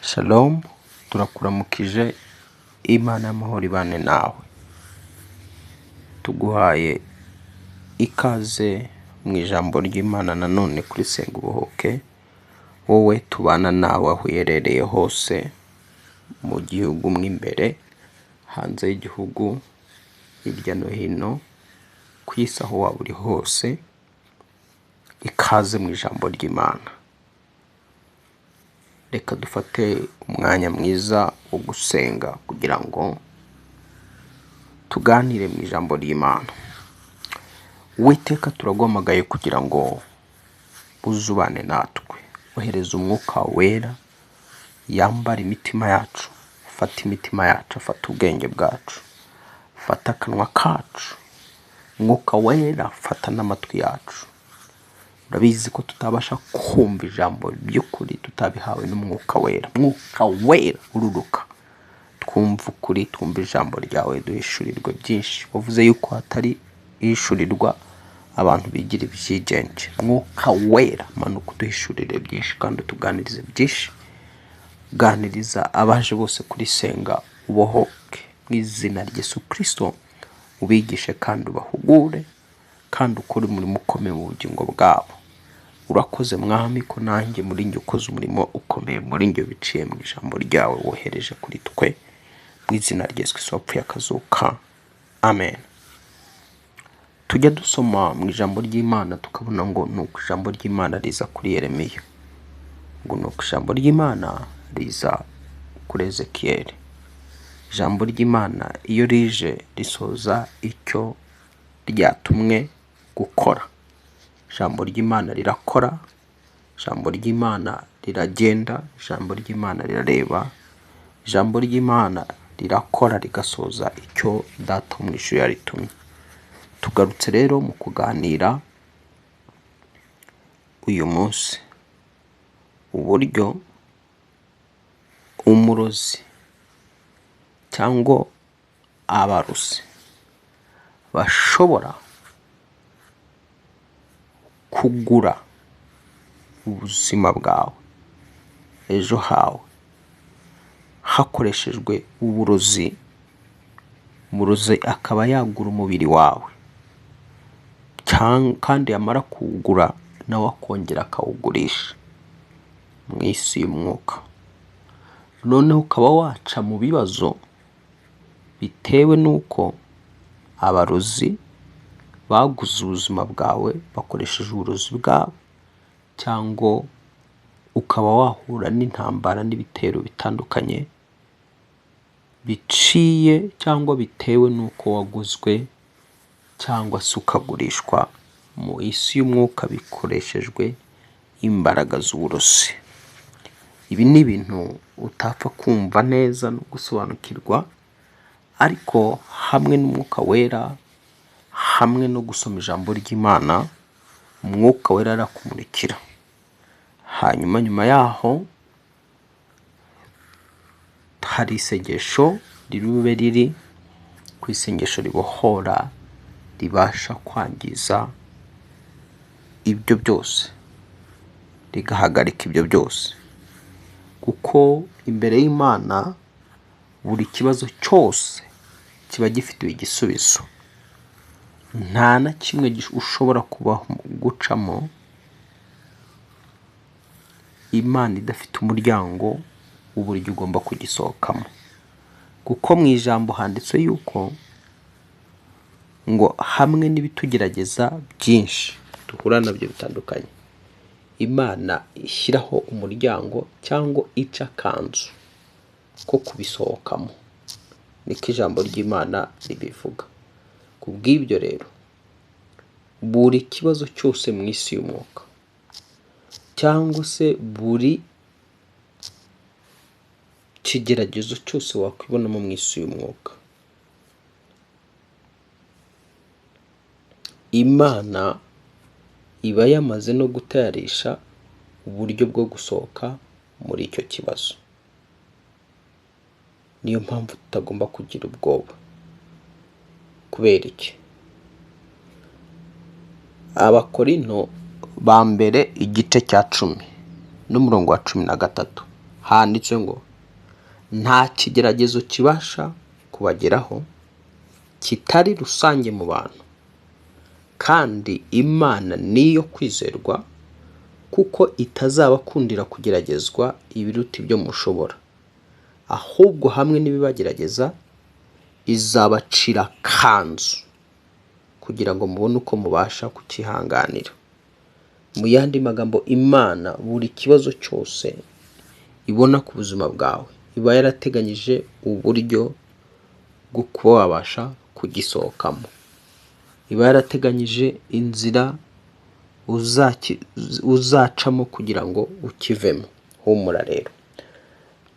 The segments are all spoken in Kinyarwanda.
Shalom, turakuramukije, Imana y'amahoro ibane nawe. Tuguhaye ikaze mu ijambo ry'Imana nanone kuri Senga Ubohoke, wowe tubana nawe aho uherereye hose, mu gihugu mo imbere, hanze y'igihugu, hirya no hino, ku isi aho waba uri hose, ikaze mu ijambo ry'Imana. Reka dufate umwanya mwiza wo gusenga kugira ngo tuganire mu ijambo ry'Imana. Uwiteka, turaguhamagaye kugira ngo uze ubane natwe, ohereza umwuka wera yambara imitima yacu, afate imitima yacu, afate ubwenge bwacu, afate akanwa kacu, umwuka wera fata n'amatwi yacu. Urabizi ko tutabasha kumva ijambo ry'ukuri tutabihawe n'umwuka wera. Mwuka wera, ururuka twumve ukuri, twumve ijambo ryawe, duhishurirwe byinshi. Wavuze yuko hatari ihishurirwa abantu bigira ibyigenge. Mwuka wera, manuka uduhishurire byinshi kandi utuganirize byinshi. Ganiriza abaje bose kuri Senga Ubohoke mu izina rya Yesu Kirisito, ubigishe kandi ubahugure kandi ukore umurimo ukomeye mu bugingo bwabo. Urakoze Mwami ko nanjye muri njye ukoze umurimo ukomeye muri njye biciye mu ijambo ryawe wohereje kuri twe, mu izina rya Yesu Kirisito wapfuye akazuka, amen. Tujya dusoma mu ijambo ry'Imana tukabona ngo nuko ijambo ry'Imana riza kuri Yeremiya, ngo nuko ijambo ry'Imana riza kuri Ezekiyeli. Ijambo ry'Imana iyo rije risoza icyo ryatumwe gukora. Ijambo ry'Imana rirakora, ijambo ry'Imana riragenda, ijambo ry'Imana rirareba, ijambo ry'Imana rirakora rigasoza icyo Data wo mu ijuru yaritumye. Tugarutse rero mu kuganira uyu munsi uburyo umurozi cyangwa abarozi bashobora kugura ubuzima bwawe, ejo hawe, hakoreshejwe uburozi, umurozi akaba yagura umubiri wawe kandi yamara kuwugura nawe akongera akawugurisha mu isi y'umwuka. Noneho ukaba waca mu bibazo bitewe n'uko abarozi baguze ubuzima bwawe bakoresheje uburozi bwabo, cyangwa ukaba wahura n'intambara n'ibitero bitandukanye biciye cyangwa bitewe n'uko waguzwe cyangwa se ukagurishwa mu isi y'umwuka bikoreshejwe imbaraga z'uburozi. Ibi ni ibintu utapfa kumva neza no gusobanukirwa, ariko hamwe n'umwuka wera, hamwe no gusoma ijambo ry'Imana, umwuka wera arakumurikira. Hanyuma nyuma yaho hari isengesho riri riri ku isengesho ribohora, ribasha kwangiza ibyo byose, rigahagarika ibyo byose, kuko imbere y'Imana buri kibazo cyose kiba gifitiwe igisubizo. Nta na kimwe ushobora kubaho gucamo Imana idafite umuryango w'uburyo ugomba kugisohokamo, kuko mu ijambo handitse yuko ngo hamwe n'ibitugerageza byinshi duhura nabyo bitandukanye, Imana ishyiraho umuryango cyangwa ica akanzu ko kubisohokamo, niko ijambo ry'Imana ribivuga. Ku bw'ibyo rero, buri kibazo cyose mu isi y'umwuka cyangwa se buri kigeragezo cyose wakwibonamo mu isi y'umwuka, Imana iba yamaze no gutayarisha uburyo bwo gusohoka muri icyo kibazo. Niyo mpamvu tutagomba kugira ubwoba. Kubera iki? Abakorinto ba mbere igice cya 10 n'umurongo wa 13. Handitse ngo nta kigeragezo kibasha kubageraho kitari rusange mu bantu, kandi Imana niyo kwizerwa kuko itazabakundira kugeragezwa ibiruta ibyo mushobora, ahubwo hamwe n'ibibagerageza izabacira akanzu kugira ngo mubone uko mubasha kukihanganira. Mu yandi magambo, Imana buri kibazo cyose ibona ku buzima bwawe iba yarateganyije uburyo bwo kuba wabasha kugisohokamo, iba yarateganyije inzira uzacamo kugira ngo ukivemo. Humura rero.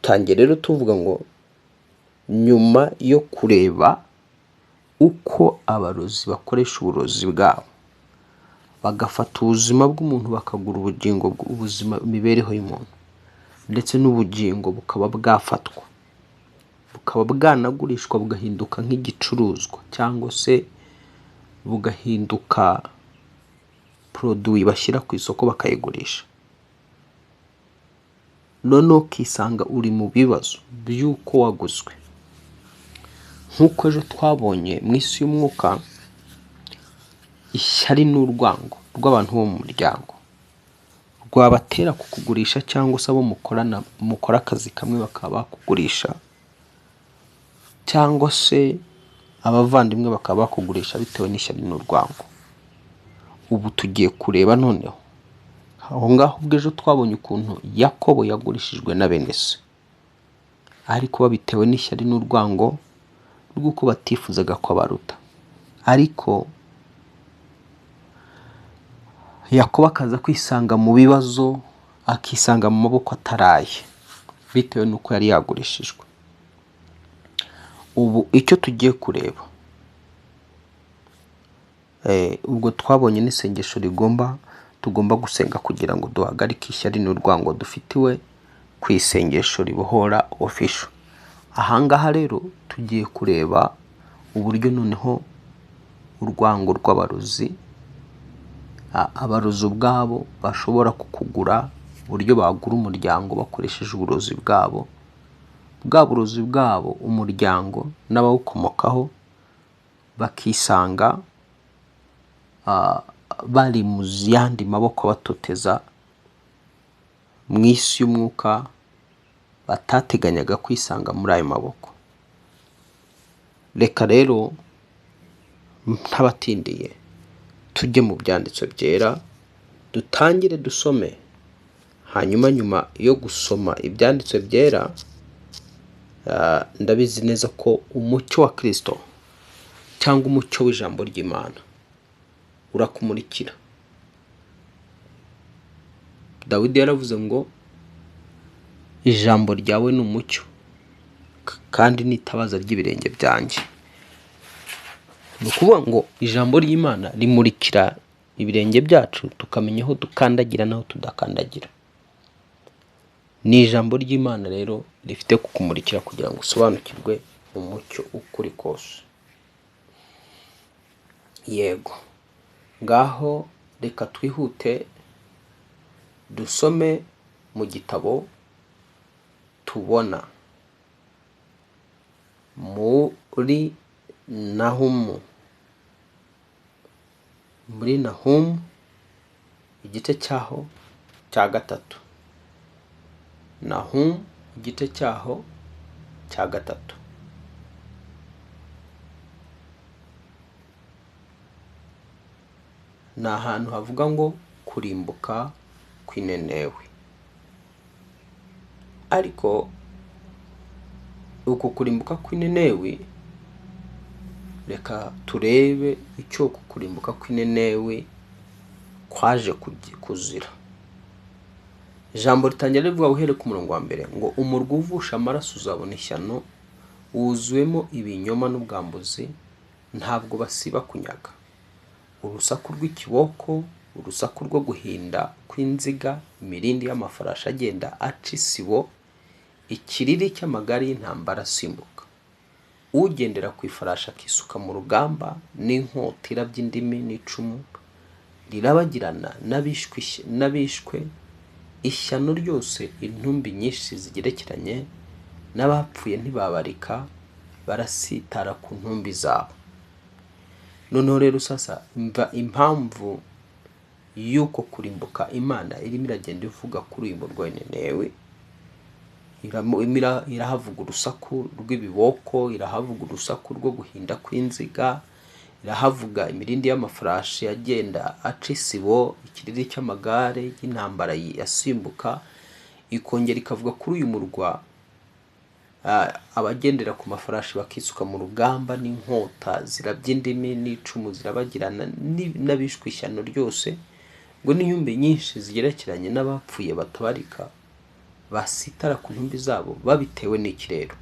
Tangiye rero tuvuga ngo nyuma yo kureba uko abarozi bakoresha uburozi bwabo, bagafata ubuzima bw'umuntu bakagura ubugingo, ubuzima, imibereho y'umuntu, ndetse n'ubugingo bukaba bwafatwa, bukaba bwanagurishwa bugahinduka nk'igicuruzwa cyangwa se bugahinduka produit bashyira ku isoko bakayigurisha. Noneho ukisanga uri mu bibazo by'uko waguzwe. Nk'uko ejo twabonye mu isi y'umwuka, ishyari n'urwango rw'abantu bo mu muryango rwabatera kukugurisha cyangwa se abo mukorana mukora akazi kamwe bakaba bakugurisha, cyangwa se abavandimwe bakaba bakugurisha bitewe n'ishyari n'urwango. Ubu tugiye kureba noneho aho ngaho ubwo ejo twabonye ukuntu Yakobo yagurishijwe na bene se, ariko babitewe n'ishyari n'urwango rw'uko batifuzaga ko abaruta. Ariko Yakobo akaza kwisanga mu bibazo, akisanga mu maboko ataraye bitewe n'uko yari yagurishijwe. Ubu icyo tugiye kureba, ubwo twabonye n'isengesho rigomba tugomba gusenga kugira ngo duhagarike ishyari n'urwango dufitiwe ku isengesho ribohora official. Ahangaha rero tugiye kureba uburyo noneho urwango rw'abarozi, abarozi ubwabo bashobora kukugura, uburyo bagura umuryango bakoresheje uburozi bwabo, bwa burozi bwabo umuryango n'abawukomokaho bakisanga bari mu yandi maboko batoteza mu isi y'umwuka batateganyaga kwisanga muri ayo maboko. Reka rero ntabatindiye tujye mu byanditswe byera, dutangire dusome, hanyuma nyuma yo gusoma ibyanditswe byera, ndabizi neza ko umucyo wa Kristo cyangwa umucyo w'ijambo ry'Imana urakumurikira. Dawidi yaravuze ngo ijambo ryawe ni umucyo kandi ni itabaza ry'ibirenge byanjye. Ni ukuvuga ngo ijambo ry'Imana rimurikira ibirenge byacu, tukamenya aho dukandagira n'aho tudakandagira. Ni ijambo ry'Imana rero rifite kukumurikira kugira ngo usobanukirwe umucyo ukuri kose. Yego, ngaho reka twihute dusome mu gitabo tubona muri Nahumu, muri Nahumu igice cyaho cya 3. Nahumu igice cyaho cya 3. Ni ahantu havuga ngo kurimbuka kw'inenewe. Ariko uku kurimbuka kw'inenewe, reka turebe icyo uku kurimbuka kw'inenewe kwaje kuzira. Ijambo ritangira rivuga uhereye ku murongo wa mbere ngo umurwa uvusha amaraso uzabona ishyano, wuzuwemo ibinyoma n'ubwambuzi, ntabwo basiba kunyaga. Urusaku rw'ikiboko, urusaku rwo guhinda kw'inziga, imirindi y'amafarashi agenda aca isibo, ikiriri cy'amagare y'intambara asimbuka. Ugendera ku ifarashi akisuka mu rugamba, n'inkota irabya indimi n'icumu rirabagirana n'abishwe Ishyano ryose, intumbi nyinshi zigerekeranye, n'abapfuye ntibabarika, barasitara ku ntumbi zabo. Noneho rero sasa mva impamvu y'uko kurimbuka Imana irimo iragenda ivuga kuri uyu murwa wa Ninewi. Irimo irahavuga urusaku rw'ibiboko, irahavuga urusaku rwo guhinda kw'inziga, irahavuga imirindi y'amafarashi agenda aca isibo, ikiriri cy'amagare y'intambara yasimbuka. Ikongera ikavuga kuri uyu murwa, abagendera ku mafarashi bakisuka mu rugamba, n'inkota zirabya indimi, n'icumu zirabagirana, n'abishwe ishyano ryose, ngo n'intumbi nyinshi zigerekeranye n'abapfuye batabarika basitara ku ntumbi zabo. Babitewe n'iki rero?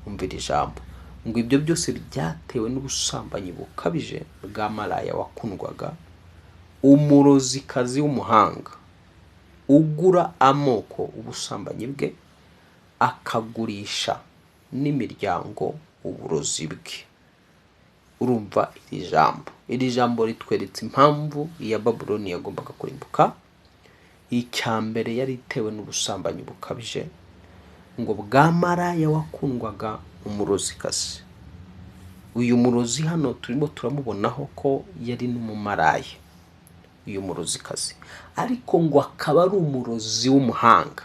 Umva iri jambo ngo ibyo byose byatewe n'ubusambanyi bukabije bwa maraya wakundwaga, umurozikazi w'umuhanga ugura amoko ubusambanyi bwe, akagurisha n'imiryango uburozi bwe. Urumva iri jambo, iri jambo ritweretse impamvu iya Babuloni yagombaga kurimbuka. Icya mbere, yari itewe n'ubusambanyi bukabije ngo bwa maraya wakundwaga, umurozikazi. Uyu murozi hano turimo turamubonaho ko yari n'umumaraya, uyu murozikazi, ariko ngo akaba ari umurozi w'umuhanga.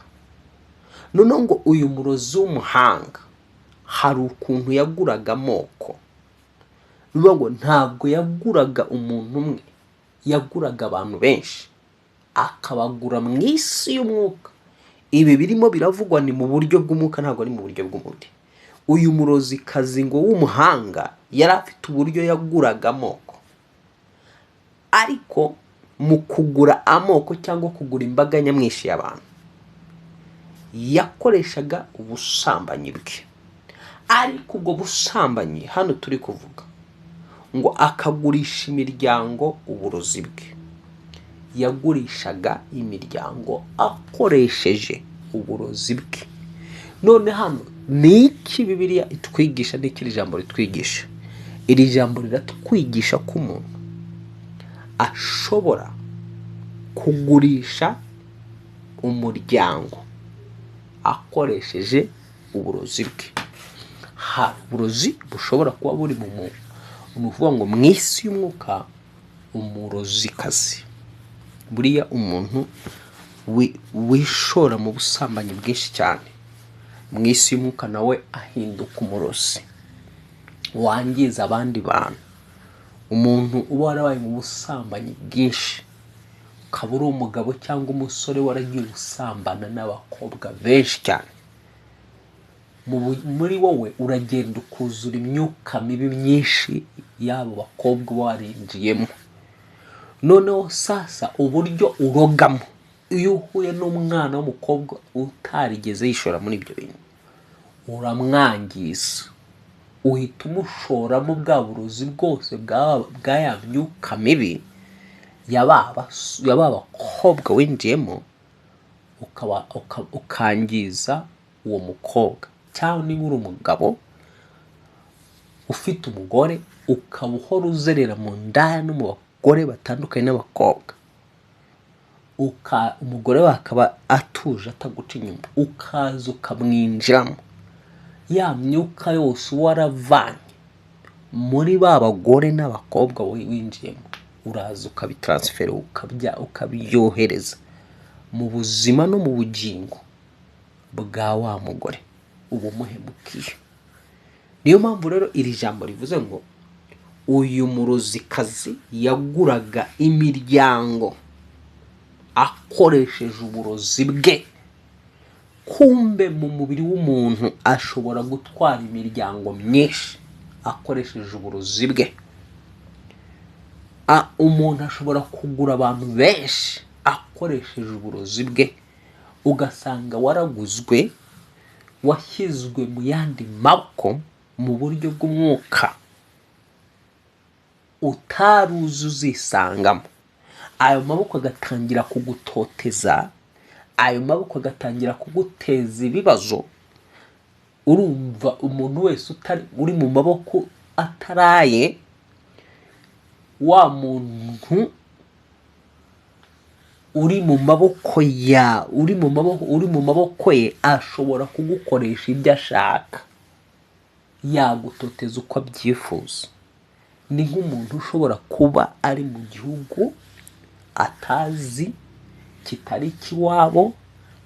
Noneho ngo uyu murozi w'umuhanga hari ukuntu yaguraga amoko. Bivuga ngo ntabwo yaguraga umuntu umwe, yaguraga abantu benshi, akabagura mu isi y'umwuka. Ibi birimo biravugwa ni mu buryo bw'umwuka, ntabwo ari mu buryo bw'umubiri. Uyu murozikazi ngo w'umuhanga yari afite uburyo yaguraga amoko, ariko mu kugura amoko cyangwa kugura imbaga nyamwinshi y'abantu yakoreshaga ubusambanyi bwe. Ariko ubwo busambanyi hano turi kuvuga ngo akagurisha imiryango uburozi bwe, yagurishaga imiryango akoresheje uburozi bwe. None hano ni iki Bibiliya itwigisha? Ni iki iri jambo ritwigisha? Iri jambo riratwigisha ko umuntu ashobora kugurisha umuryango akoresheje uburozi bwe. Hari uburozi bushobora kuba buri mu muntu. Ni ukuvuga ngo mu isi y'umwuka, umurozikazi, buriya umuntu wishora mu busambanyi bwinshi cyane, mu isi y'umwuka nawe ahinduka umurozi wangiza abandi bantu. Umuntu uba warabaye mu busambanyi bwinshi, ukaba uri umugabo cyangwa umusore waragiye usambana n'abakobwa benshi cyane, muri wowe uragenda ukuzura imyuka mibi myinshi y'abo bakobwa uba warinjiyemo. Noneho sasa uburyo urogamo, iyo uhuye n'umwana w'umukobwa utarigeze yishora muri ibyo bintu, uramwangiza, uhita umushoramo bwa burozi bwose bwa ya myuka mibi ya ba bakobwa winjiyemo, ukangiza uwo mukobwa. Cyangwa niba uri umugabo ufite umugore, ukaba uhora uzerera mu ndaya no mu bagore batandukanye n'abakobwa, umugore we akaba atuje ataguca inyuma, ukaza ukamwinjiramo, ya myuka yose uba waravanye muri ba bagore n'abakobwa winjiyemo, uraza ukabitaransifera, ukabyohereza mu buzima no mu bugingo bwa wa mugore uba umuhemukiye. Niyo mpamvu rero iri jambo rivuze ngo uyu murozikazi yaguraga imiryango akoresheje uburozi bwe. Kumbe mu mubiri w'umuntu ashobora gutwara imiryango myinshi akoresheje uburozi bwe. Umuntu ashobora kugura abantu benshi akoresheje uburozi bwe, ugasanga waraguzwe, washyizwe mu yandi maboko mu buryo bw'umwuka utari uzi uzisangamo. Ayo maboko agatangira kugutoteza, ayo maboko agatangira kuguteza ibibazo. Urumva umuntu wese utari uri mu maboko ataraye, wa muntu Uri mu maboko ya uri mu maboko uri mu maboko ye, ashobora kugukoresha ibyo ashaka, yagutoteza uko abyifuza. Ni nk'umuntu ushobora kuba ari mu gihugu atazi, kitari icy'iwabo,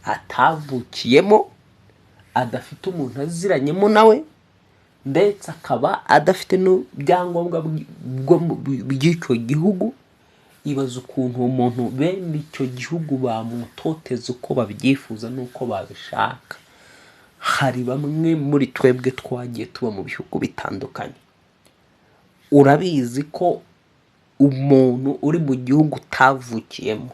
atavukiyemo, adafite umuntu aziranyemo nawe, ndetse akaba adafite n'ibyangombwa by'icyo gihugu. Ibaza ukuntu uwo muntu bene icyo gihugu bamutoteza uko babyifuza n'uko babishaka. Hari bamwe muri twebwe twagiye tuba mu bihugu bitandukanye. Urabizi ko umuntu uri mu gihugu utavukiyemo,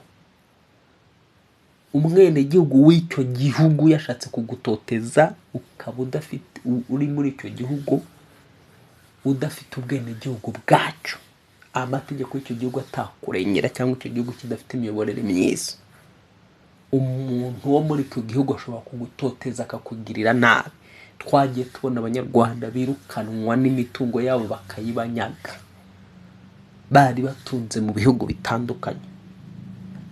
umwenegihugu w'icyo gihugu yashatse kugutoteza, ukaba udafite, uri muri icyo gihugu udafite ubwenegihugu bwacyo, amategeko y'icyo gihugu atakurengera, cyangwa icyo gihugu kidafite imiyoborere myiza, umuntu wo muri icyo gihugu ashobora kugutoteza akakugirira nabi. Twagiye tubona Abanyarwanda birukanwa n'imitungo yabo bakayibanyaga, bari batunze mu bihugu bitandukanye,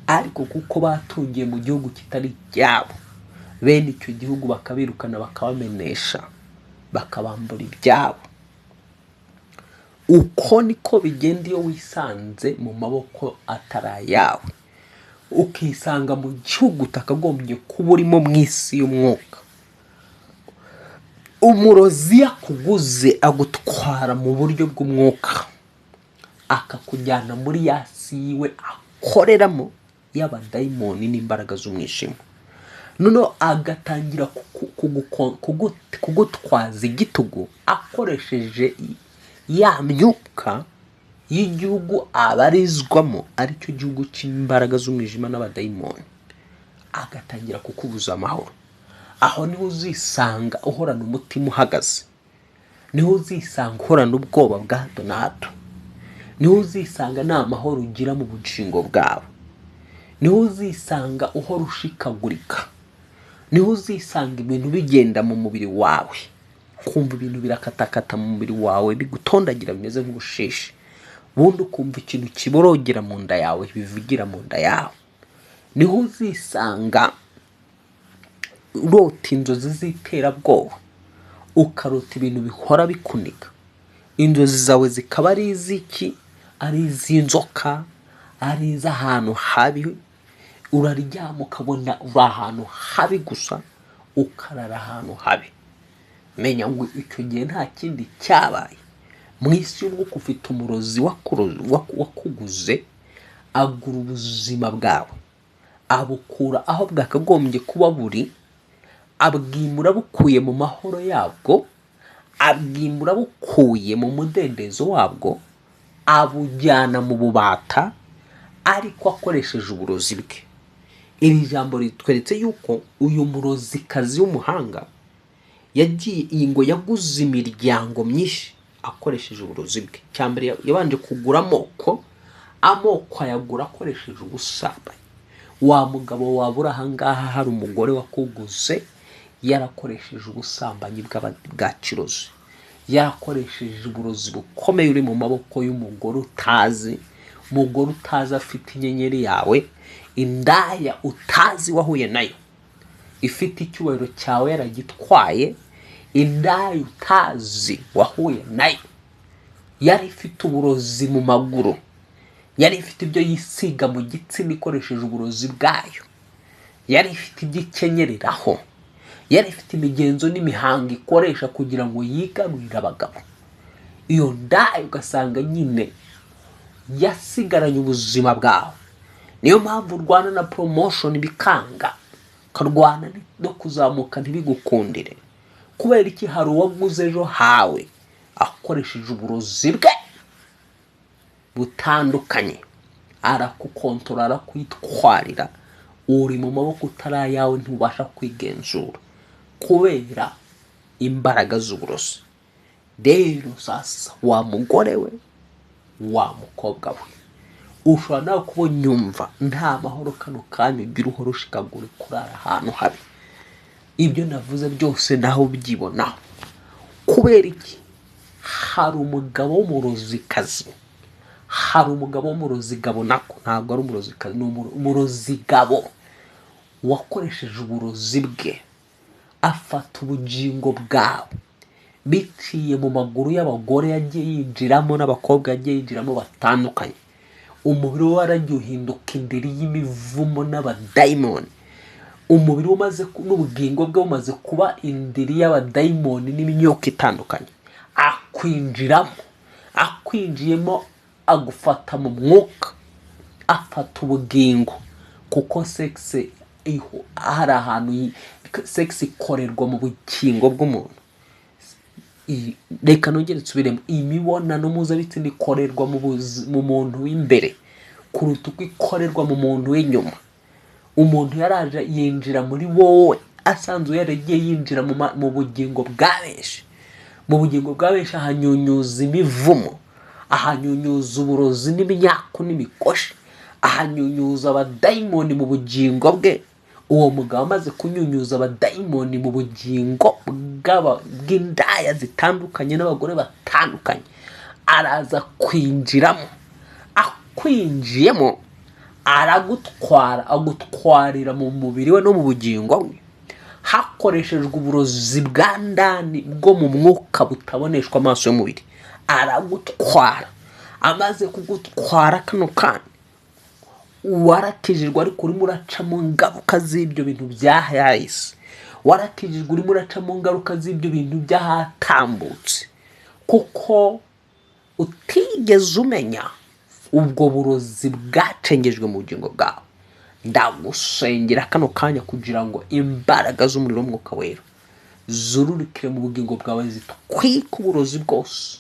ariko kuko batungiye mu gihugu kitari icyabo, bene icyo gihugu bakabirukana, bakabamenesha, bakabambura ibyabo. Uko niko bigenda iyo wisanze mu maboko atari ayawe, ukisanga mu gihugu utakagombye kuba urimo mu isi y'umwuka. Umurozi yakuguze agutwara mu buryo bw'umwuka, akakujyana muri ya si yiwe akoreramo y'abadayimoni n'imbaraga z'umwijima, noneho agatangira kugutwaza igitugu akoresheje ya myuka y'igihugu abarizwamo, aricyo gihugu cy'imbaraga z'umwijima n'abadayimoni, agatangira kukubuza amahoro. Aho niho uzisanga uhorana umutima uhagaze, niho uzisanga uhorana ubwoba bwa hato na hato, niho uzisanga nta mahoro ugira mu bugingo bwawe, niho uzisanga uhora ushikagurika, niho uzisanga ibintu bigenda mu mubiri wawe, kumva ibintu birakatakata mu mubiri wawe, bigutondagira bimeze nk'ubushishi, ubundi ukumva ikintu kiborogera mu nda yawe, bivugira mu nda yawe. Niho uzisanga urota inzozi z'iterabwoba, ukarota ibintu bihora bikuniga, inzozi zawe zikaba ari iz'iki? Ari iz'inzoka, ari iz'ahantu habi. Uraryama ukabona uri ahantu habi gusa, ukarara ahantu habi. Menya ngo icyo gihe nta kindi cyabaye, mu isi y'umwuka ufite umurozi wakuguze, agura ubuzima bwawe, abukura aho bwakagombye kuba buri, abwimura bukuye mu mahoro yabwo, abwimura bukuye mu mudendezo wabwo, abujyana mu bubata, ariko akoresheje uburozi bwe. Iri jambo ritweretse yuko uyu murozikazi w'umuhanga yagiye iyi ngo yaguze imiryango myinshi akoresheje uburozi bwe. Icya mbere, yabanje kugura amoko, amoko ayagura akoresheje ubusambanyi. Wa mugabo waba uri ahangaha, hari umugore wakuguze yarakoresheje ubusambanyi bwa kirozi, yarakoresheje uburozi bukomeye, uri mu maboko y'umugore utazi, umugore utazi afite inyenyeri yawe, indaya utazi wahuye nayo ifite icyubahiro cyawe yaragitwaye, indaya utazi wahuye nayo yari ifite uburozi mu maguru, yari ifite ibyo yisiga mu gitsina ikoresheje uburozi bwayo, yari ifite ibyo ikenyereraho, yari ifite imigenzo n'imihango ikoresha kugira ngo yigarurire abagabo. Iyo ndaya ugasanga nyine yasigaranye ubuzima bwawe. Niyo mpamvu urwana na promotion bikanga, ukarwana no kuzamuka ntibigukundire. Kubera iki? Hari uwaguze ejo hawe akoresheje uburozi bwe butandukanye, arakukontorora, arakwitwarira, uri mu maboko utari ayawe, ntubasha kwigenzura kubera imbaraga z'uburozi. Rero sasa, wa mugore we, wa mukobwa we, ushobora nawe kuba unyumva nta mahoro kano kanya ugira, uhora ushikagura, kurara ahantu habi. Ibyo navuze byose naho ubyibonaho. Kubera iki? Hari umugabo w'umurozikazi. Hari umugabo w'umurozigabo, nako ntabwo ari umurozikazi, ni umurozigabo wakoresheje uburozi bwe afata ubugingo bwawe biciye mu maguru y'abagore yagiye yinjiramo n'abakobwa yagiye yinjiramo batandukanye. Umubiri we waragiye uhinduka indiri y'imivumo n'abadayimoni. Umubiri we umaze n'ubugingo bwe bumaze kuba indiri y'abadayimoni n'imyuka itandukanye, akwinjiramo. Akwinjiyemo agufata mu mwuka, afata ubugingo, kuko sex hari ahantu sex ikorerwa mu bugingo bw'umuntu. Reka nongere nsubiremo, imibonano mpuzabitsina ikorerwa mu muntu w'imbere kuruta uko ikorerwa mu muntu w'inyuma. Umuntu yaraje yinjira muri wowe, asanzwe yaragiye yinjira mu bugingo bwa benshi. Mu bugingo bwa benshi ahanyunyuza imivumo, ahanyunyuza uburozi n'imyaku n'imikoshi, ahanyunyuza abadayimoni mu bugingo bwe. Uwo mugabo amaze kunyunyuza abadayimoni mu bugingo bw'indaya zitandukanye n'abagore batandukanye, araza kwinjiramo. Akwinjiyemo aragutwara, agutwarira mu mubiri we no mu bugingo bwe, hakoreshejwe uburozi bwa ndani bwo mu mwuka butaboneshwa amaso y'umubiri. Aragutwara. Amaze kugutwara, kano kanya warakijijwe, ariko urimo uraca mu ngaruka z'ibyo bintu byahise. Warakijijwe, urimo uraca mu ngaruka z'ibyo bintu by'ahatambutse, kuko utigeze umenya ubwo burozi bwacengejwe mu bugingo bwawe. Ndagusengera kano kanya kugira ngo imbaraga z'umuriro w'Umwuka Wera zururukire mu bugingo bwawe, zitwike uburozi bwose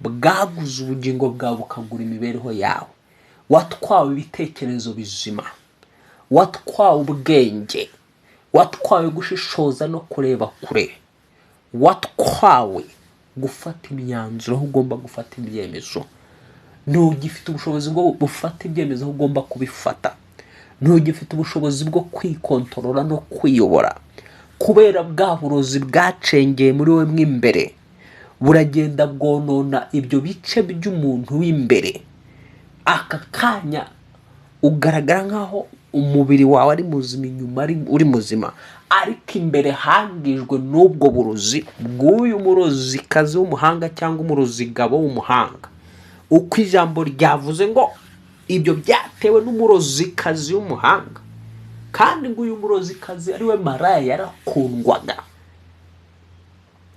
bwaguze ubugingo bwawe, bukagura imibereho yawe. Watwawe ibitekerezo bizima, watwawe ubwenge, watwawe gushishoza no kureba kure, watwawe gufata imyanzuro aho ugomba gufata ibyemezo. Ntugifite ubushobozi bwo gufata ibyemezo aho ugomba kubifata, ntugifite ubushobozi bwo kwikontorora no kwiyobora, kubera bwa burozi bwacengeye muri wowe mo imbere, buragenda bwonona ibyo bice by'umuntu w'imbere. Aka kanya ugaragara nk'aho umubiri wawe ari muzima, inyuma ari uri muzima, ariko imbere hangijwe n'ubwo burozi bw'uyu murozikazi w'umuhanga cyangwa umurozigabo w'umuhanga. Uko ijambo ryavuze ngo ibyo byatewe n'umurozikazi w'umuhanga, kandi ngo uyu murozikazi ariwe maraya yarakundwaga,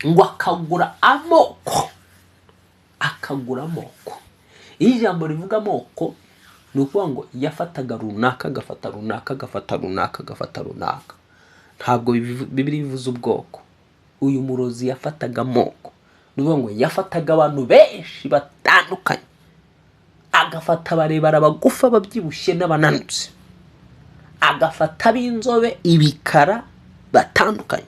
ngo akagura amoko, akagura amoko. Iyo ijambo rivuga amoko, ni ukuvuga ngo yafataga runaka, agafata runaka, agafata runaka, agafata runaka. Ntabwo Bibiliya ivuze ubwoko. Uyu murozi yafataga amoko, ni ukuvuga ngo yafataga abantu benshi batandukanye, agafata abarebare, abagufi, ababyibushye n'abananutse, agafata ab'inzobe, ibikara batandukanye.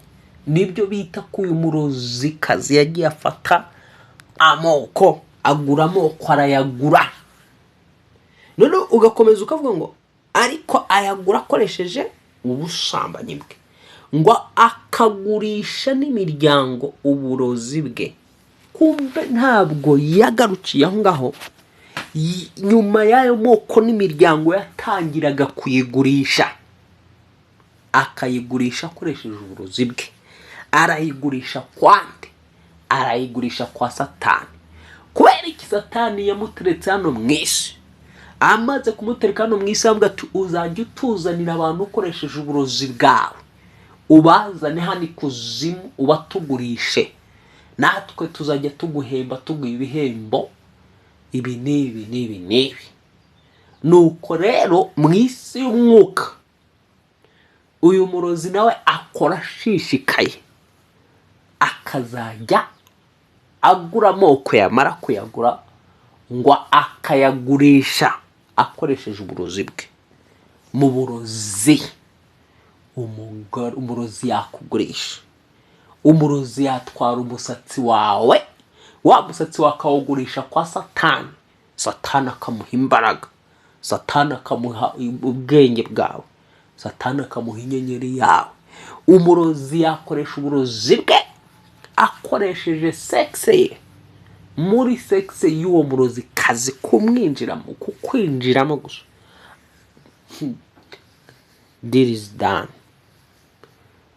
Nibyo bita ko uyu murozikazi yagiye afata amoko, agura amoko, arayagura. Noneho ugakomeza ukavuga ngo ariko ayagura akoresheje ubusambanyi bwe, ngo akagurisha n'imiryango uburozi bwe. Kumbe ntabwo yagarukiye aho ngaho. Nyuma y'ayo moko n'imiryango yatangiraga kuyigurisha, akayigurisha akoresheje uburozi bwe. Arayigurisha kwande? Arayigurisha kwa Satani. Kubera iki? Satani yamuteretse hano mu isi. Amaze kumutereka hano mu isi, avuga ati: "Uzajya utuzanira abantu ukoresheje uburozi bwawe, ubazane hano ikuzimu, ubatugurishe, natwe tuzajya tuguhemba, tuguha ibihembo ibi n'ibi n'ibi n'ibi." Nuko rero mu isi y'umwuka uyu murozi nawe akora ashishikaye, akazajya agura amoko, yamara kuyagura ngo akayagurisha akoresheje uburozi bwe. Mu burozi, umurozi yakugurisha. Umurozi yatwara umusatsi wawe, wa musatsi wawe akawugurisha kwa Satani, Satani akamuha imbaraga, Satani akamuha ubwenge bwawe, Satani akamuha inyenyeri yawe. Umurozi yakoresha uburozi bwe akoresheje sex ye. Muri sexe y'uwo murozikazi, kumwinjiramo, kukwinjiramo gusa, deal is done.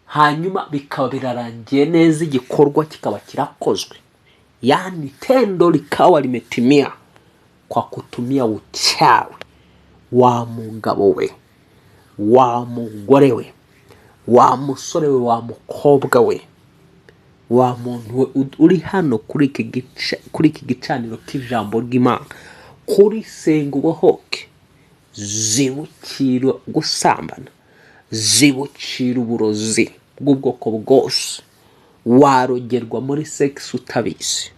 Hanyuma bikaba birarangiye neza, igikorwa kikaba kirakozwe, yani tendo likawa limetimia kwa kutumia uchawi. Wa mugabo we, wa mugore we, wa musore we, wa mukobwa we, wa muntu we uri hano kuri iki gicaniro cy'ijambo ry'Imana, kuri Senga Ubohoke, zibukira gusambana, zibukira uburozi bw'ubwoko bwose. Warogerwa muri sex utabizi.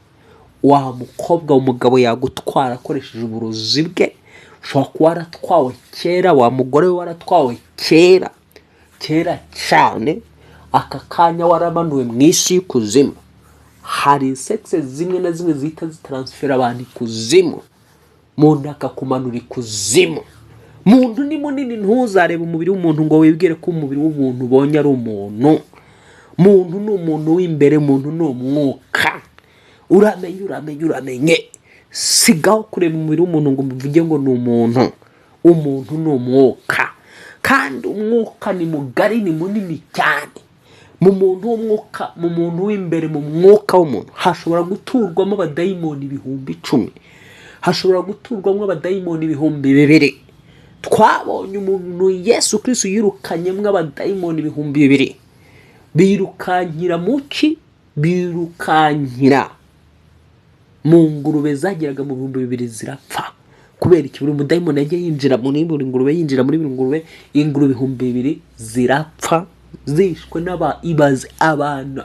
Wa mukobwa, umugabo yagutwara akoresheje uburozi bwe. Ushobora kuba waratwawe kera, wa mugore we, waratwawe kera kera cyane, aka kanya waramanuwe mu isi y'ikuzimu. Hari sex zimwe na zimwe zihita zitaransifera abantu ikuzimu, muntu akakumanura ikuzimu. Muntu ni munini, ntuzarebe umubiri w'umuntu ngo wibwire ko umubiri w'umuntu ubonye ari umuntu. Muntu ni umuntu w'imbere, muntu ni umwuka. Uramenye, uramenye, uramenye. Sigaho kureba umubiri w'umuntu ngo uvuge ngo ni umuntu. Umuntu ni umwuka, kandi umwuka ni mugari, ni munini cyane. Mu muntu w'umwuka, mu muntu w'imbere, mu mwuka w'umuntu hashobora guturwamo abadayimoni 10,000, hashobora guturwamo abadayimoni 2000. Twabonye umuntu Yesu Kristo yirukanyemo abadayimoni 2000, birukankira mu ki? Birukankira mu ngurube zageraga mu 2000 zirapfa. Kubera iki? Buri mudayimoni yagiye yinjira muri buri ngurube, yinjira muri buri ngurube, ingurube 2000 zirapfa, zishwe n'aba ibaze abantu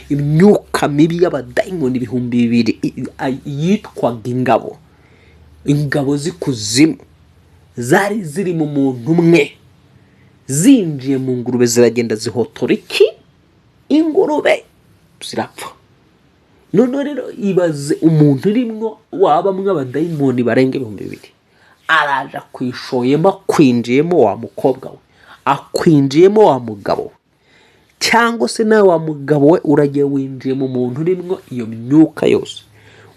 imyuka mibi y'abadayimoni 2000 yitwaga ingabo, ingabo z'ikuzimu zari ziri mu muntu umwe, zinjiye mu ngurube ziragenda zihotora iki? Ingurube zirapfa. Noneho rero ibaze umuntu urimwo wabamwo abadayimoni barenga 2000, araje akwishoyemo, akwinjiyemo wa mukobwa we, akwinjiyemo wa mugabo we, cyangwa se nawe wa mugabo we uragiye winjiye mu muntu urimwo iyo myuka yose.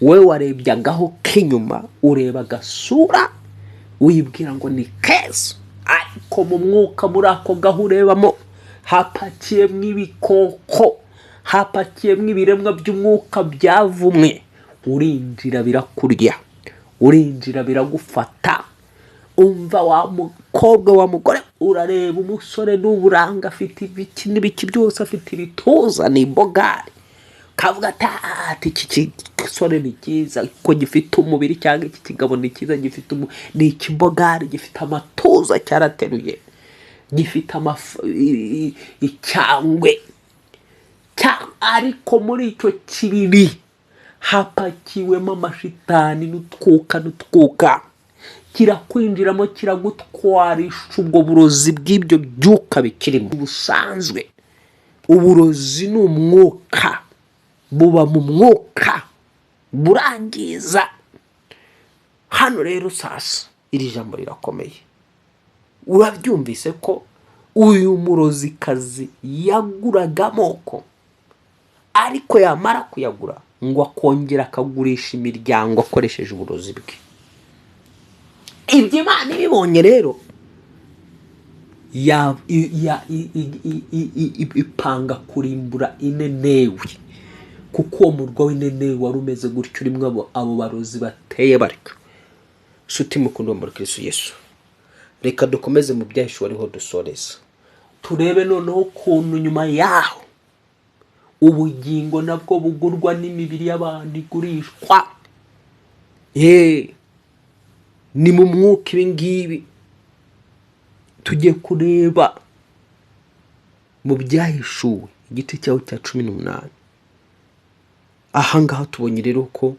Wowe warebye agaho k'inyuma, ureba agasura, wibwira ngo ni keza, ariko mu mwuka muri ako gaho urebamo hapakiyemo ibikoko, hapakiyemo ibiremwa by'umwuka byavumwe. Urinjira birakurya, urinjira biragufata. Umva wa mukobwa, wa mugore, urareba umusore n'uburanga afite, ibiki n'ibiki byose, afite ibituza, ni imbogari, kavuga ati iki gisore ni cyiza ko gifite umubiri, cyangwa iki kigabo ni cyiza gifite ni ikimbogari, gifite amatuza, cyarateruye, gifite icyangwe, ariko muri icyo kibiri hapakiwemo amashitani n'utwuka n'utwuka. Kirakwinjiramo, kiragutwarisha ubwo burozi bw'ibyo byuka bikirimo. Busanzwe uburozi ni umwuka, buba mu mwuka, burangiza. Hano rero sasa iri jambo rirakomeye. Urabyumvise ko uyu murozikazi yaguraga amoko, ariko yamara kuyagura ngo akongera akagurisha imiryango akoresheje uburozi bwe. Ibyo Imana ibibonye rero ipanga kurimbura Inenewi, kuko uwo murwa w'Inenewi wari umeze gutyo, urimo abo barozi bateye batyo. Nshuti mukundwa muri Kristo Yesu, reka dukomeze mu byahishuwe ariho dusoreza, turebe noneho ukuntu nyuma yaho ubugingo nabwo bugurwa n'imibiri y'abantu igurishwa. Ni mu mwuka ibi ngibi tugiye kureba mu byahishuwe igice cyaho cya 18. Aha ngaha tubonye rero ko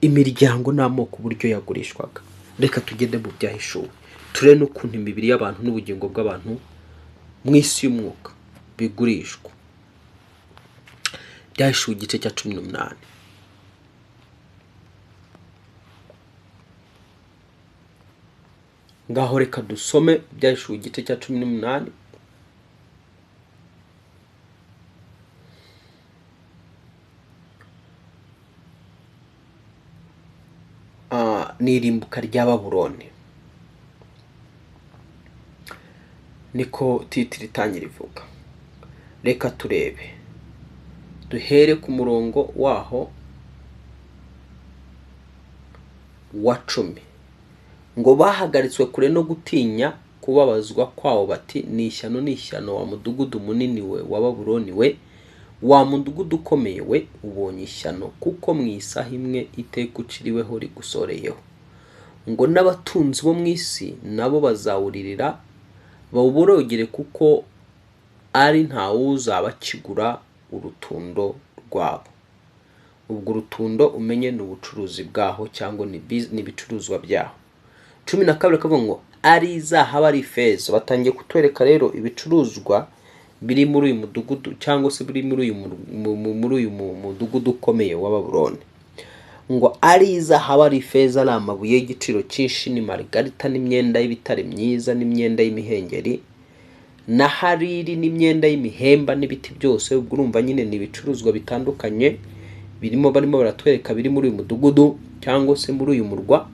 imiryango n'amoko uburyo yagurishwaga. Reka tugende mu byahishuwe turebe n'ukuntu imibiri y'abantu n'ubugingo bw'abantu mu isi y'umwuka bigurishwa. Byahishuwe igice cya 18. Ngaho reka dusome byahishuwe igice cya 18. Ni irimbuka rya Babuloni, niko titre itangira ivuga. Reka turebe, duhere ku murongo waho wa 10. Ngo bahagaritswe kure no gutinya kubabazwa kwawo, bati: ni ishyano, ni ishyano, wa mudugudu munini we wa Babuloni we, wa mudugudu ukomeye we, ubonye ishyano, kuko mu isaha imwe iteka uciriweho rigusoreyeho. Ngo n'abatunzi bo mu isi nabo bazawuririra bawuborogere, kuko ari ntawuzaba akigura urutundo rwabo. Ubwo urutundo umenye ni ubucuruzi bwaho, cyangwa ni ibicuruzwa byaho. 12 akavuga ngo ari izahabu, ari ifeza. Batangiye kutwereka rero ibicuruzwa biri muri uyu mudugudu, cyangwa se biri muri uyu mudugudu ukomeye wa Babuloni. Ngo ari izahabu, ari ifeza, ari amabuye y'igiciro cyinshi, ni marigarita, n'imyenda y'ibitare myiza, n'imyenda y'imihengeri na hariri, n'imyenda y'imihemba, n'ibiti byose. Ubwo urumva nyine ni ibicuruzwa bitandukanye birimo, barimo baratwereka biri muri uyu mudugudu cyangwa se muri uyu murwa.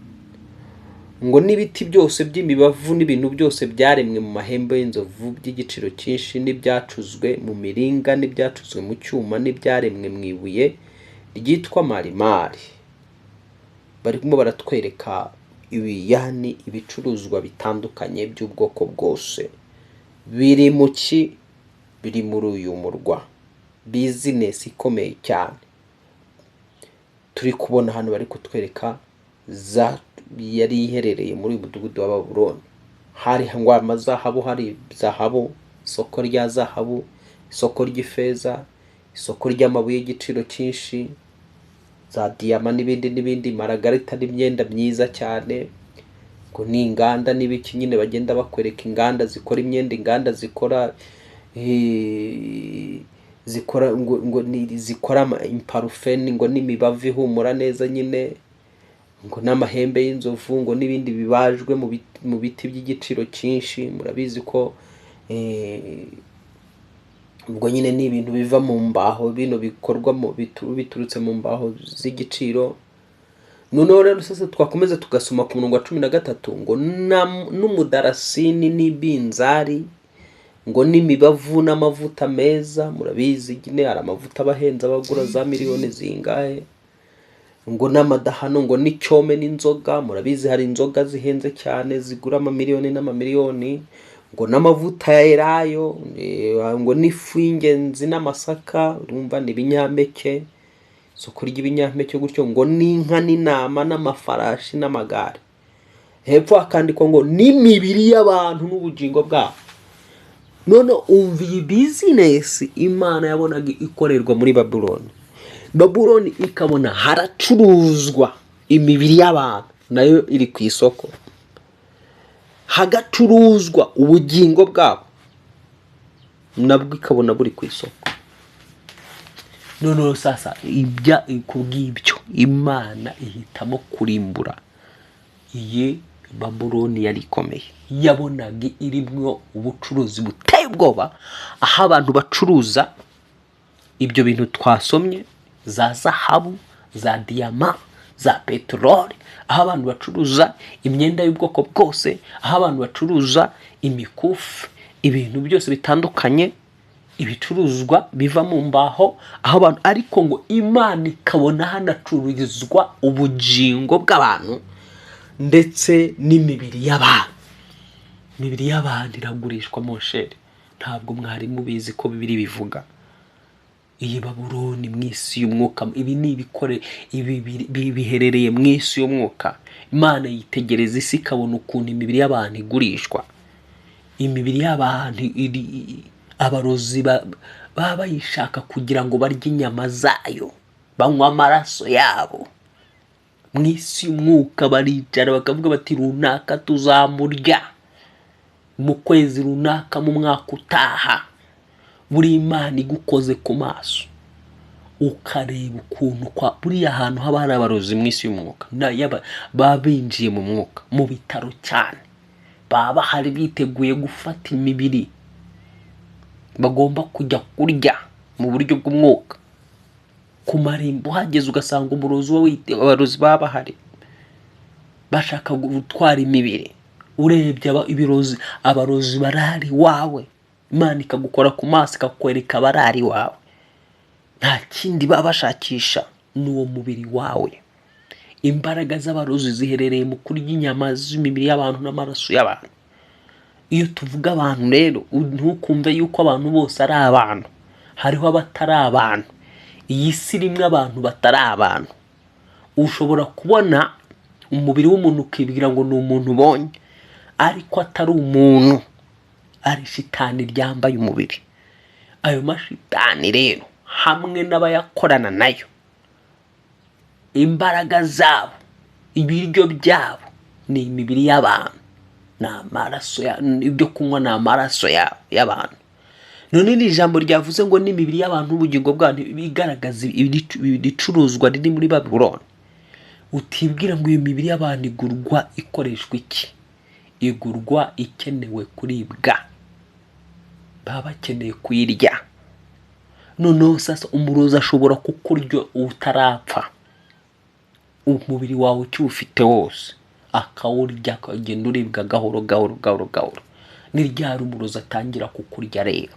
Ngo n'ibiti byose by'imibavu, n'ibintu byose byaremwe mu mahembe y'inzovu by'igiciro cyinshi, n'ibyacuzwe mu miringa, n'ibyacuzwe mu cyuma, n'ibyaremwe mu ibuye ryitwa marimari. Barimo baratwereka ibiyani, ibicuruzwa bitandukanye by'ubwoko bwose biri mu ki, biri muri uyu murwa. Business ikomeye cyane turi kubona hano, bari kutwereka za yari iherereye muri uyu mudugudu wa Babuloni. Hari ngo amazahabu, hari zahabu, isoko rya zahabu, isoko ry'ifeza, isoko ry'amabuye y'igiciro cyinshi, za diyama n'ibindi n'ibindi, maragarita n'imyenda myiza cyane. Ngo ni inganda n'ibiki nyine, bagenda bakwereka inganda zikora imyenda, inganda zikora zikora ngo ni zikora imparufeni, ngo n'imibavu ihumura neza nyine, ngo n'amahembe y'inzovu, ngo n'ibindi bibajwe mu biti by'igiciro cyinshi. Murabizi ko ubwo nyine ni ibintu biva mu mbaho, bino bikorwa biturutse mu mbaho z'igiciro. Noneho rero sasa twakomeza tugasoma ku murongo wa 13, ngo n'umudarasini n'ibinzari, ngo n'imibavu n'amavuta meza. Murabizi nyine hari amavuta aba ahenze, abagura za miliyoni zingahe. Ngo n'amadahano, ngo n'icyome n'inzoga. Murabizi hari inzoga zihenze cyane zigura amamiliyoni n'amamiliyoni. Ngo n'amavuta ya elayo, ngo n'ifu y'ingenzi n'amasaka. Urumva ni ibinyampeke, isoko ry'ibinyampeke gutyo. Ngo n'inka n'intama n'amafarashi n'amagare. Hepfo hakandikwa ngo n'imibiri y'abantu n'ubugingo bwabo. None umva iyi business Imana yabonaga ikorerwa muri Babuloni. Babuloni ikabona haracuruzwa imibiri y'abantu, nayo iri ku isoko, hagacuruzwa ubugingo bwabo, nabwo ikabona buri ku isoko. Noneho sasa ibya kubw'ibyo Imana ihitamo kurimbura iyi Babuloni yari ikomeye, yabonaga irimo ubucuruzi buteye ubwoba, aho abantu bacuruza ibyo bintu twasomye, za zahabu, za diyama, za peteroli, aho abantu bacuruza imyenda y'ubwoko bwose, aho abantu bacuruza imikufi, ibintu byose bitandukanye, ibicuruzwa biva mu mbaho, aho abantu. Ariko ngo Imana ikabona hanacururizwa ubugingo bw'abantu ndetse n'imibiri y'abantu. Imibiri y'abantu iragurishwa, mon cher. Ntabwo mwari mubizi ko Bibiliya bivuga iyi Babuloni mu isi y'umwuka. Ibi ni ibikore, ibi biherereye mu isi y'umwuka. Imana yitegereza isi ikabona ukuntu imibiri y'abantu igurishwa, imibiri y'abantu iri, abarozi baba bayishaka kugira ngo barye inyama zayo, banywe amaraso yabo. Mu isi y'umwuka baricara bakavuga bati: runaka tuzamurya mu kwezi runaka, mu mwaka utaha. Buri Imana igukoze ku maso ukareba ukuntu kwa buriya hantu haba hari abarozi mu isi y'umwuka, baba binjiye mu mwuka, mu bitaro cyane baba bahari biteguye gufata imibiri bagomba kujya kurya mu buryo bw'umwuka. Ku marimbo uhageze ugasanga umurozi uba wite, abarozi baba bahari. Bashaka gutwara imibiri. Urebye ibirozi, abarozi barari iwawe, Imana ikagukora ku maso, ikakwereka abarari iwawe, nta kindi baba bashakisha, ni uwo mubiri wawe. Imbaraga z'abarozi ziherereye mu kurya inyama z'imibiri y'abantu n'amaraso y'abantu. Iyo tuvuga abantu rero, ntukumve yuko abantu bose ari abantu. Hariho abatari abantu. Iyi si irimo abantu batari abantu. Ushobora kubona umubiri w'umuntu ukibwira ngo ni umuntu ubonye, ariko atari umuntu, ari shitani ryambaye umubiri. Ayo mashitani rero hamwe n'abayakorana nayo, imbaraga zabo, ibiryo byabo ni imibiri y'abantu, ni amaraso, ibyo kunywa ni amaraso y'abantu. None iri jambo ryavuze ngo n'imibiri y'abantu n'ubugingo bwabo, igaragaza ibicuruzwa riri muri Babuloni. Utibwira ngo iyo mibiri y'abantu igurwa ikoreshwa iki? Igurwa ikenewe kuribwa, baba bakeneye kuyirya. Noneho sasa umurozi ashobora kukurya utarapfa, umubiri wawe ukiwufite wose akawurya, akagenda uribwa gahoro gahoro gahoro gahoro. Ni ryari umurozi atangira kukurya rero?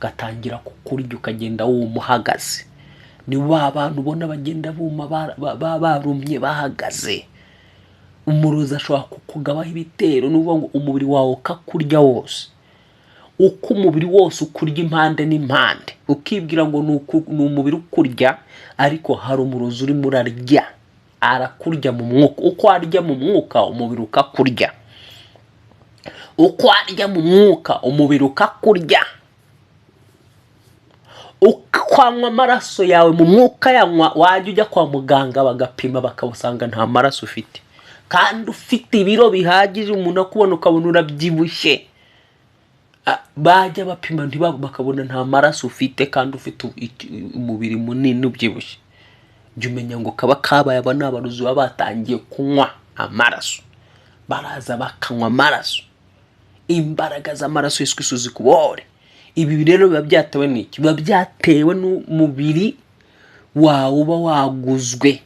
Agatangira kukurya ukagenda wuma uhagaze. Ni ba bantu ubona bagenda buma, barumye bahagaze. Umurozi ashobora kukugabaho ibitero, ni ukuvuga ngo umubiri wawe ukakurya wose, uko umubiri wose ukurya impande n'impande, ukibwira ngo ni umubiri ukurya, ariko hari umurozi urimo urarya, arakurya mu mwuka. Uko arya mu mwuka, umubiri ukakurya. Uko arya mu mwuka, umubiri ukakurya. Ukwanywa amaraso yawe mu mwuka yanywa, wajya ujya kwa muganga bagapima, bakawusanga nta maraso ufite, kandi ufite ibiro bihagije. Umuntu akubona ukabona urabyibushye. Bajya bapima bakabona nta maraso ufite, kandi ufite umubiri munini ubyibushye. Jya umenya ngo kaba kabaye. Aba ni abarozi baba batangiye kunywa amaraso, baraza bakanywa amaraso. Imbaraga z'amaraso Yesu Kristo zikubohore. Ibi rero biba byatewe n'iki? Biba byatewe n'umubiri wawe uba waguzwe,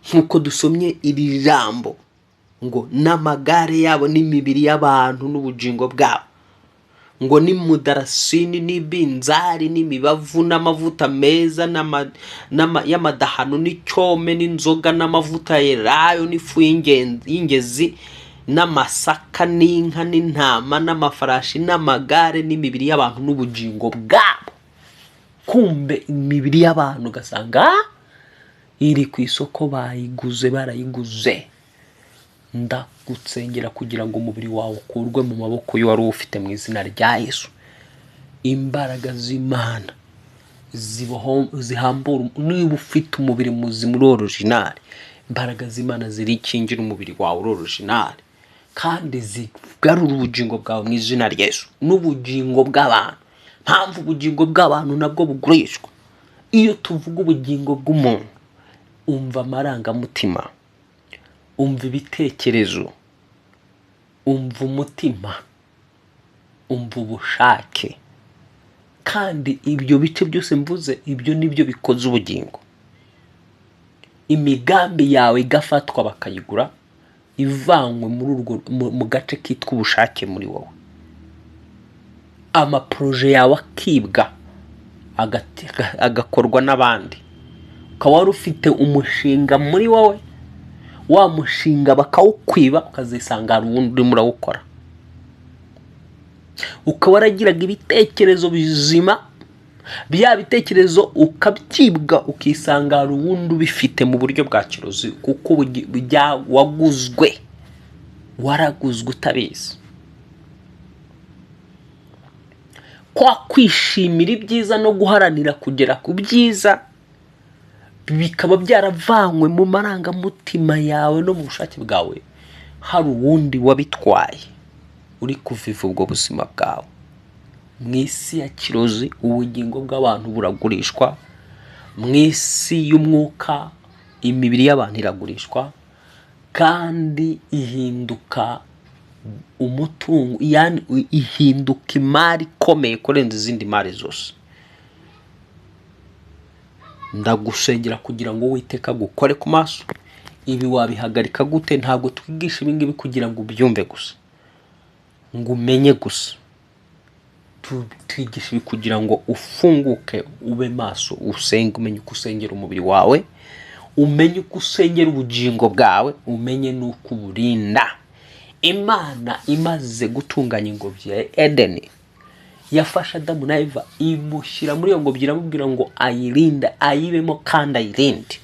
nk'uko dusomye iri jambo ngo n'amagare yabo n'imibiri y'abantu n'ubugingo bwabo, ngo n'umudarasini n'ibinzari n'imibavu n'amavuta meza y'amadahano n'icyome n'inzoga n'amavuta ya elayo n'ifu y'ingezi n'amasaka n'inka n'intama n'amafarashi n'amagare n'imibiri y'abantu n'ubugingo bwabo. Kumbe imibiri y'abantu ugasanga iri ku isoko, bayiguze, barayiguze. Ndagutsengera kugira ngo umubiri wawe ukurwe mu maboko y'uwari uwufite mu izina rya Yesu. Imbaraga z'Imana zihambura. Niba ufite umubiri muzima uri original, imbaraga z'Imana zirikingira umubiri wawe uri original, kandi zigarura ubugingo bwawe mu izina rya Yesu n'ubugingo bw'abantu. Mpamvu ubugingo bw'abantu nabwo bugurishwa. Iyo tuvuga ubugingo bw'umuntu, umva amarangamutima, umva ibitekerezo, umva umutima, umva ubushake. Kandi ibyo bice byose mvuze, ibyo nibyo bikoze ubugingo. Imigambi yawe igafatwa bakayigura, ivanywe muri urwo mu gace kitwa ubushake muri wowe. Amaprojet yawe akibwa, agakorwa n'abandi. Ukaba wari ufite umushinga muri wowe, wa mushinga bakawukwiba, ukazisanga hari uwundi urimo urawukora. Ukaba waragiraga ibitekerezo bizima, bya bitekerezo ukabyibwa, ukisanga hari uwundi ubifite mu buryo bwa kirozi, kuko waguzwe, waraguzwe utabizi. Kwa kwishimira ibyiza no guharanira kugera ku byiza bikaba byaravanywe mu marangamutima yawe no mu bushake bwawe, hari uwundi wabitwaye uri kuviva ubwo buzima bwawe. Mu isi ya kirozi ubugingo bw'abantu buragurishwa, mu isi y'umwuka imibiri y'abantu iragurishwa, kandi ihinduka umutungo, yani ihinduka imari ikomeye kurenza izindi mari zose. Ndagusengera kugira ngo Uwiteka agukore ku maso, Ibi wabihagarika gute? Ntabwo twigisha ibi ngibi kugira ngo ubyumve gusa, ngo umenye gusa. Twigisha ibi kugira ngo ufunguke, ube maso, usenge, umenye uko usengera umubiri wawe, umenye uko usengera ubugingo bwawe, umenye n'uko uburinda. Imana imaze gutunganya ingobyi ya Edeni, yafashe Adamu na Eva imushyira muri iyo ngobyi, iramubwira ngo ayirinde, ayibemo kandi ayirinde.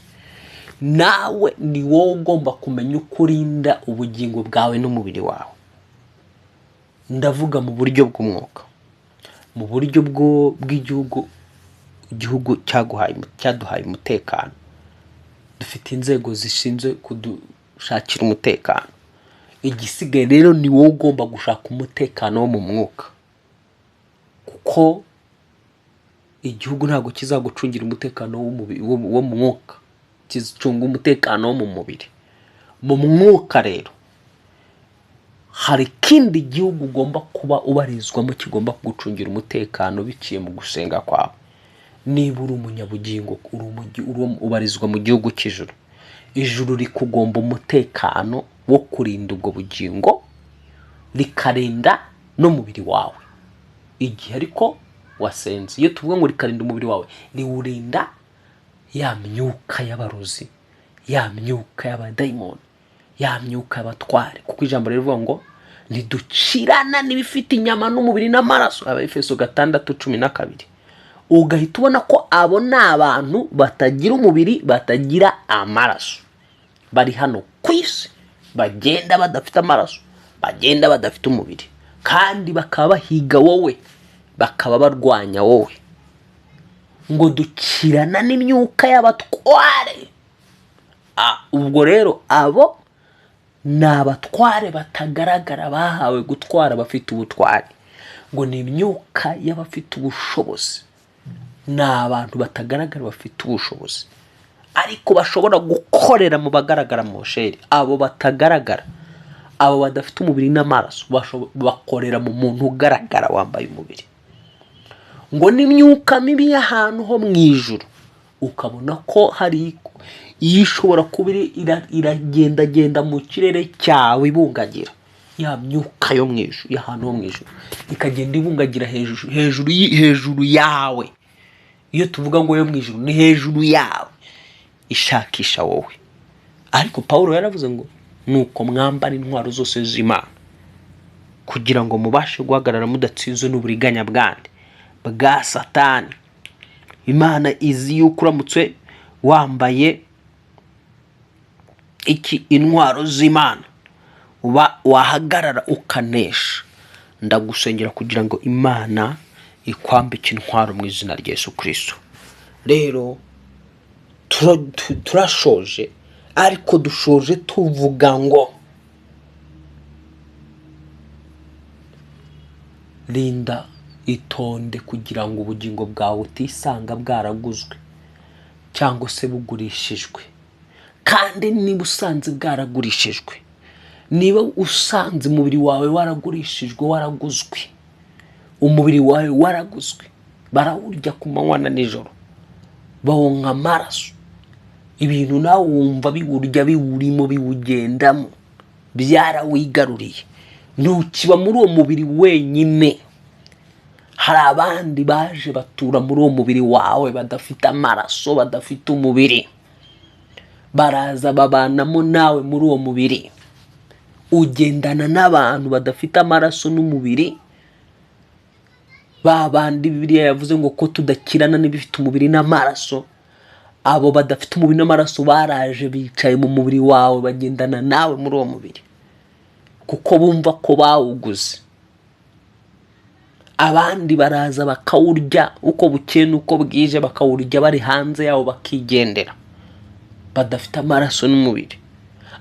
Nawe ni wowe ugomba kumenya uko urinda ubugingo bwawe n'umubiri wawe. Ndavuga mu buryo bw'umwuka, mu buryo bw'igihugu. Igihugu cyaduhaye umutekano, dufite inzego zishinzwe kudushakira umutekano. Igisigaye rero ni wowe ugomba gushaka umutekano wo mu mwuka, kuko igihugu ntabwo kizagucungira umutekano wo mu mwuka, kizicunga umutekano wo mu mubiri. Mu mwuka rero hari ikindi gihugu ugomba kuba ubarizwamo kigomba kugucungira umutekano biciye mu gusenga kwawe. Niba uri umunyabugingo, ubarizwa mu gihugu cy'ijuru. Ijuru rikugomba umutekano wo kurinda ubwo bugingo, rikarinda n'umubiri wawe igihe ariko wasenze. Iyo tuvuga ngo rikarinda umubiri wawe, riwurinda ya myuka y'abarozi, ya myuka y'abadayimoni, ya myuka y'abatware, kuko ijambo rivuga ngo ntiducirana n'ibifite inyama n'umubiri n'amaraso, Abefeso 6:12. Ugahita ubona ko abo ni abantu batagira umubiri, batagira amaraso, bari hano ku isi, bagenda badafite amaraso, bagenda badafite umubiri, kandi bakaba bahiga wowe, bakaba barwanya wowe. Ngo dukirana n'imyuka y'abatware. Ubwo rero abo ni abatware batagaragara, bahawe gutwara, bafite ubutware. Ngo ni imyuka y'abafite ubushobozi, ni abantu batagaragara bafite ubushobozi, ariko bashobora gukorera mu bagaragara. Mu sheri, abo batagaragara, abo badafite umubiri n'amaraso, bakorera mu muntu ugaragara wambaye umubiri. Ngo n'imyuka mibi y'ahantu ho mu ijuru. Ukabona ko hari iyo ishobora kuba iragendagenda mu kirere cyawe, ibungagira ya myuka yo mu ijuru, y'ahantu ho mu ijuru, ikagenda ibungagira hejuru, hejuru yawe. Iyo tuvuga ngo yo mu ijuru, ni hejuru yawe, ishakisha wowe. Ariko Pawulo yaravuze ngo nuko mwambara intwaro zose z'Imana kugira ngo mubashe guhagarara mudatsinzwe n'uburiganya bwande? Bwa Satani. Imana izi yuko uramutse wambaye iki? Intwaro z'Imana, uba wahagarara ukanesha. Ndagusengera kugira ngo Imana ikwambike intwaro mu izina rya Yesu Kirisito. Rero turashoje, ariko dushoje tuvuga ngo rinda, itonde, kugira ngo ubugingo bwawe utisanga bwaraguzwe cyangwa se bugurishijwe. Kandi niba usanze bwaragurishijwe, niba usanze umubiri wawe waragurishijwe, waraguzwe, umubiri wawe waraguzwe, barawurya ku manywa na nijoro, bawunywa amaraso, ibintu nawe wumva biwurya, biwurimo, biwugendamo, byarawigaruriye, ntukiba muri uwo mubiri wenyine. Hari abandi baje batura muri uwo mubiri wawe, badafite amaraso, badafite umubiri, baraza babanamo nawe muri uwo mubiri. Ugendana n'abantu badafite amaraso n'umubiri, ba bandi Bibiliya yavuze ngo ko tudakirana n'ibifite umubiri n'amaraso. Abo badafite umubiri n'amaraso baraje bicaye mu mubiri wawe, bagendana nawe muri uwo mubiri kuko bumva ko bawuguze. Abandi baraza bakawurya uko bukeye n'uko bwije, bakawurya bari hanze yawo bakigendera, badafite amaraso n'umubiri.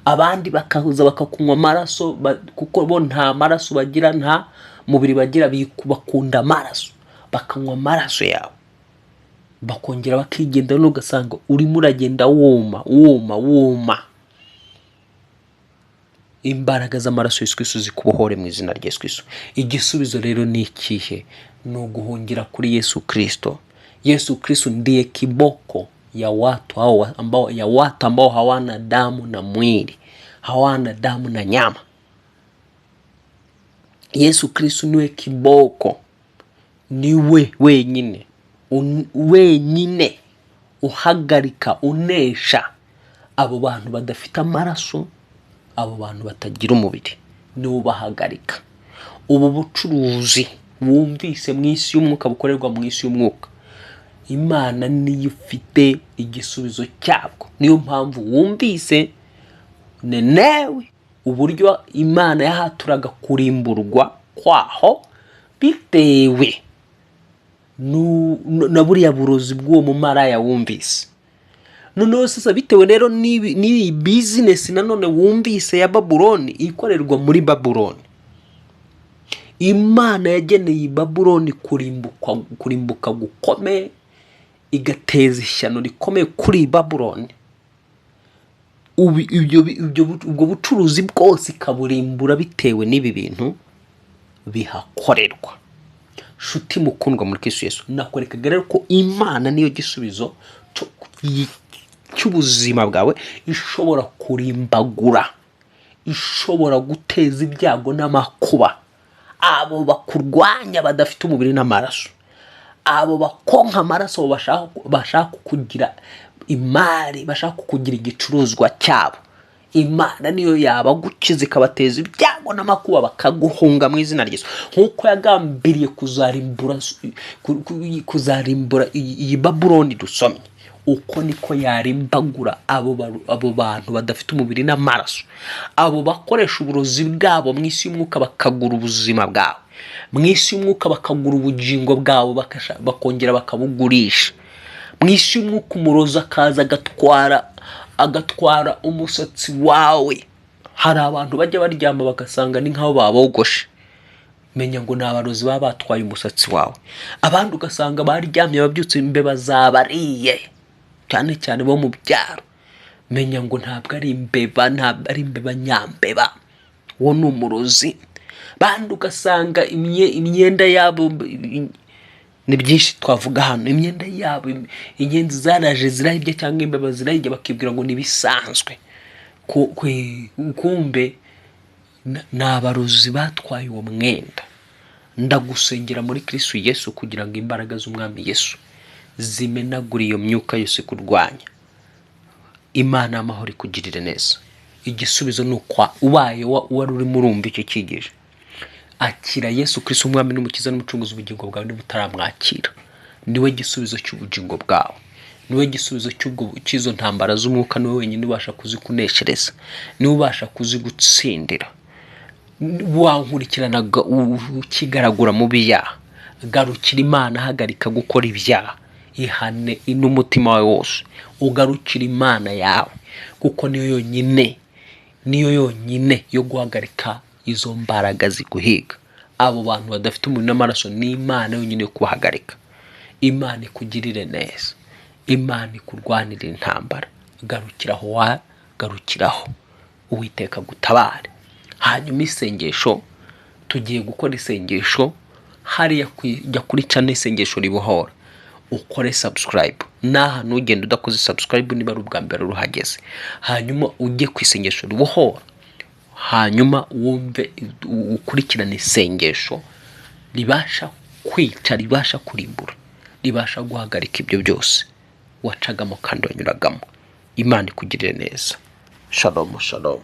Abandi bakaza bakakunywa amaraso, kuko bo nta maraso bagira, nta mubiri bagira, bakunda amaraso, bakanywa amaraso yawe, bakongera bakigendera. Ugasanga urimo uragenda wuma, wuma, wuma. Imbaraga z'amaraso Yesu Kristo zikubohore mu izina rya Yesu Kristo. Igisubizo rero ni ikihe? Ni uguhungira kuri Yesu Kristo. Yesu Kristo ndiye kiboko. ya watu hao ambao, ya watu ambao hawana damu na mwili, hawana damu na nyama. Yesu Kristo niwe kiboko, niwe wenyine wenyine uhagarika, unesha abo bantu badafite amaraso, abo bantu batagira umubiri, niwe ubahagarika. Ubu bucuruzi wumvise mu isi y'umwuka, bukorerwa mu isi y'umwuka, Imana niyo ifite igisubizo cyabwo. Niyo mpamvu wumvise Nenewe, uburyo Imana yahaturaga kurimburwa kwaho bitewe na buriya burozi bw'uwo mumaraya wumvise. Noneho sasa, bitewe rero n'iyi bizinesi nanone wumvise ya Babuloni ikorerwa muri Babuloni, Imana yageneye Babuloni kurimbukwa, kurimbuka gukomeye, igateza ishyano rikomeye kuri Babuloni. Ubwo bucuruzi bwose ikaburimbura bitewe n'ibi bintu bihakorerwa. Shuti mukundwa muri Kristo Yesu, nakwerekaga rero ko Imana niyo gisubizo cy'ubuzima bwawe, ishobora kurimbagura, ishobora guteza ibyago n'amakuba abo bakurwanya badafite umubiri n'amaraso, abo bakonka amaraso, bashaka kukugira imari, bashaka kukugira igicuruzwa cyabo. Imana niyo yabagukiza, ikabateza ibyago n'amakuba, bakaguhunga mu izina rya Yesu, nk'uko yagambiriye kuzarimbura iyi Babuloni dusomye. Uko niko yarimbagura abo bantu badafite umubiri n'amaraso, abo bakoresha uburozi bwabo mu isi y'umwuka, bakagura ubuzima bwawe mu isi y'umwuka, bakagura ubugingo bwawe, bakongera bakabugurisha mu isi y'umwuka. Umurozi akaza agatwara umusatsi wawe. Hari abantu bajya baryama bagasanga ni nk'aho babogoshe, menya ngo ni abarozi baba batwaye umusatsi wawe. Abandi ugasanga baryamye babyutse imbeba zabariye, cyane cyane bo mu byaro. Menya ngo ntabwo ari imbeba, ntabwo ari imbeba nyambeba, uwo ni umurozi. Bandi ugasanga imyenda yabo, ni byinshi twavuga hano, imyenda yabo inyenzi zaraje zirayirya cyangwa imbeba zirayirya, bakibwira ngo ni ibisanzwe. Kumbe ni abarozi batwaye uwo mwenda. Ndagusengera muri Kristo Yesu kugira ngo imbaraga z'Umwami Yesu zimenagure iyo myuka yose kurwanya. Imana y'amahoro ikugirire neza. Igisubizo ni ukwa ubaye wari urimo urumva icyo cyigisho, akira Yesu Kristo Umwami n'Umukiza n'Umucunguzi ubugingo bwawe. Niba utaramwakira, niwe gisubizo cy'ubugingo bwawe, niwe gisubizo cy'izo ntambara z'umwuka. Niwe wenyine ubasha kuzikuneshereza, niwe ubasha kuzigutsindira. Wankurikiranaga ukigaragura mu byaha, garukira Imana, hagarika gukora ibyaha, ihane n'umutima wawe wose, ugarukire Imana yawe, kuko niyo yonyine, niyo yonyine yo guhagarika izo mbaraga ziguhiga. Abo bantu badafite umubiri n'amaraso, ni Imana yonyine yo kubahagarika. Imana ikugirire neza, Imana ikurwanire intambara. Garukiraho, wagarukiraho, Uwiteka gutabare. Hanyuma isengesho, tugiye gukora isengesho hariya, jya kuri channel Isengesho Ribohora, ukore subscribe. N'aha ntugende udakoze subscribe niba ari ubwa mbere uruhageze. Hanyuma ujye ku Isengesho Ribohora, hanyuma wumve, ukurikirane isengesho ribasha kwica, ribasha kurimbura, ribasha guhagarika ibyo byose wacagamo kandi wanyuragamo. Imana ikugirire neza. Shalom, shalom.